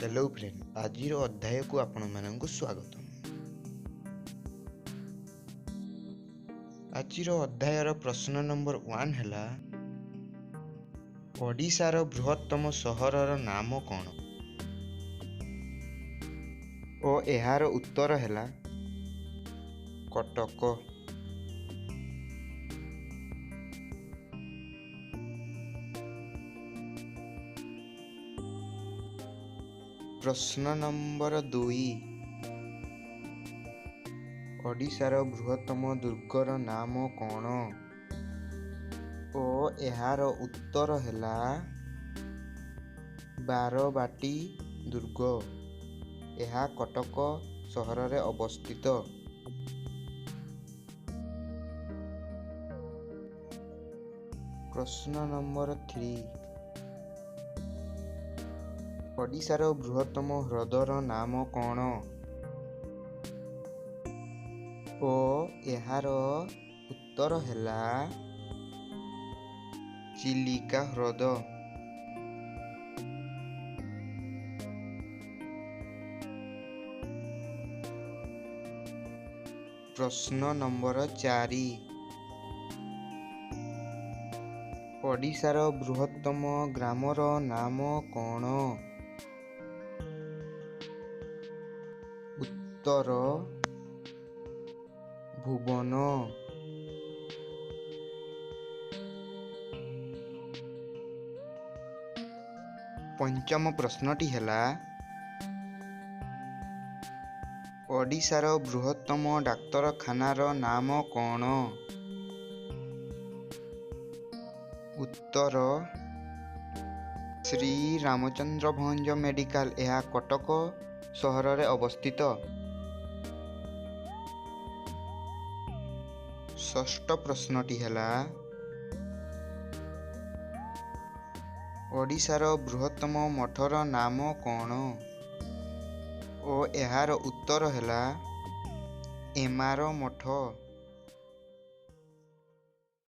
Hello friend, ଆଜିର ଅଧ୍ୟାୟକୁ ଆପଣମାନଙ୍କୁ ସ୍ୱାଗତମ। ଆଜିର ଅଧ୍ୟାୟର ପ୍ରଶ୍ନ ନମ୍ବର 1 ହେଲା, ଓଡ଼ିଶାର ବୃହତ୍ତମ ସହରର ନାମ କ'ଣ? ଓ ଏହାର ଉତ୍ତର ହେଲା କଟକ। ପ୍ରଶ୍ନ ନମ୍ବର 2, ଓଡ଼ିଶାର ବୃହତ୍ତମ ଦୁର୍ଗର ନାମ କ'ଣ? ଓ ଏହାର ଉତ୍ତର ହେଲା ବାରବାଟୀ ଦୁର୍ଗ। ଏହା କଟକ ସହରରେ ଅବସ୍ଥିତ। ପ୍ରଶ୍ନ ନମ୍ବର 3, ଓଡ଼ିଶାର ବୃହତ୍ତମ ହ୍ରଦର ନାମ କ'ଣ? ଓ ଏହାର ଉତ୍ତର ହେଲା ଚିଲିକା ହ୍ରଦ। ପ୍ରଶ୍ନ ନମ୍ବର 4, ଓଡ଼ିଶାର ବୃହତ୍ତମ ଗ୍ରାମର ନାମ କ'ଣ? ଉତ୍ତର ଭୁବନ। ପଞ୍ଚମ ପ୍ରଶ୍ନଟି ହେଲା, ଓଡ଼ିଶାର ବୃହତ୍ତମ ଡାକ୍ତରଖାନାର ନାମ କ'ଣ? ଉତ୍ତର ଶ୍ରୀ ରାମଚନ୍ଦ୍ର ଭଞ୍ଜ ମେଡିକାଲ। ଏହା କଟକ ସହରରେ ଅବସ୍ଥିତ। ଷଷ୍ଠ ପ୍ରଶ୍ନଟି ହେଲା, ଓଡ଼ିଶାର ବୃହତ୍ତମ ମଠର ନାମ କ'ଣ? ଓ ଏହାର ଉତ୍ତର ହେଲା ଏମାର ମଠ।